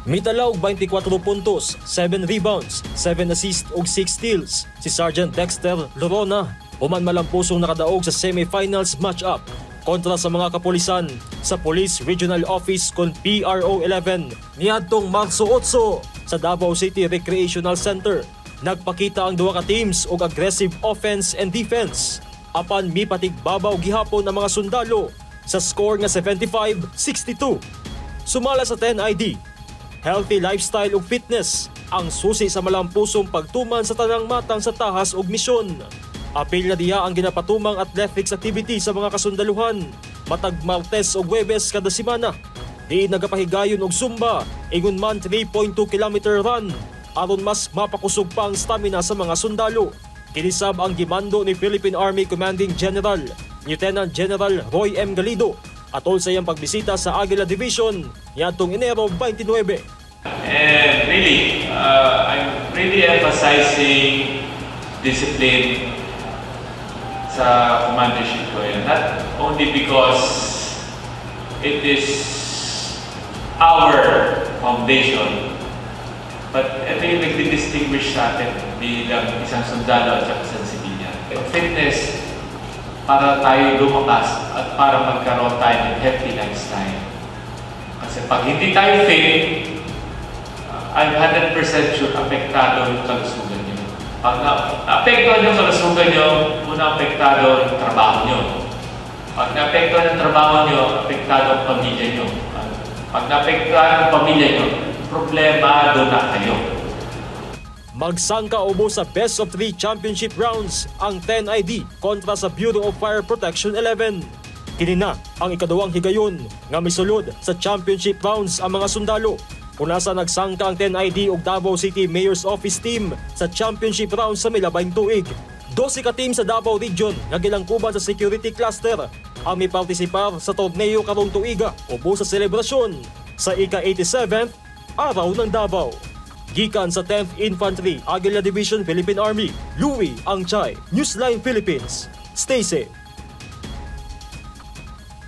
Mitala og 24 puntos, 7 rebounds, 7 assists ug 6 steals si Sergeant Dexter Lorona human Malampusong nakadaog sa semifinals match-up kontra sa mga kapulisan sa Police Regional Office kon PRO 11 niadtong Marso 8 sa Davao City Recreational Center. Nagpakita ang duha ka teams og aggressive offense and defense apan mipatigbabaw gihapon ang mga sundalo sa score nga 75-62. Sumala sa 10 ID, healthy lifestyle ug fitness ang susi sa Malampusong pagtuman sa tanang matang sa tahas ug misyon. Apil na diha ang ginapatumang athletics activity sa mga kasundaluhan matag Martes ug Huwebes kada semana. Di nagapahigayon og Zumba, ingon man 3.2 km run aron mas mapakusog pa ang stamina sa mga sundalo. Kini sab ang gimando ni Philippine Army Commanding General Lieutenant General Roy M. Galido atol sa iyang pagbisita sa Aguila Division niadtong Enero 29. And really, I'm really emphasizing discipline sa commandership ko yan. Not only because it is our foundation, but ito yung nagdi-distinguish sa atin bilang isang sundalo at saka isang civilian. Fitness, para tayo lumakas at para magkaroon tayo ng healthy lifestyle. Kasi pag hindi tayo fit, I'm 100% sure apektado yung kalusugan nyo. Pag naapektuhan yung kalusugan nyo, una, apektado yung trabaho nyo. Pag naapektuhan yung trabaho nyo, apektado ang pamilya nyo. Pag naapektuhan ang pamilya nyo, problemado na kayo. Magsangka ubo sa best of 3 championship rounds ang 10 ID kontra sa Bureau of Fire Protection 11. Kini na ang ikaduhang higayon nga misulod sa championship rounds ang mga sundalo. Punasa nagsangka ang 10 ID ug Davao City Mayor's Office team sa championship round sa milabayng tuig. 12 ka team sa Davao Region nga gilangkuban sa security cluster ang mipartisipar sa torneo karong tuiga ubo sa selebrasyon sa ika-87th Araw ng Davao. Gikan sa 10th Infantry, Aguila Division, Philippine Army, Louis Angchay, Newsline Philippines. Stay safe.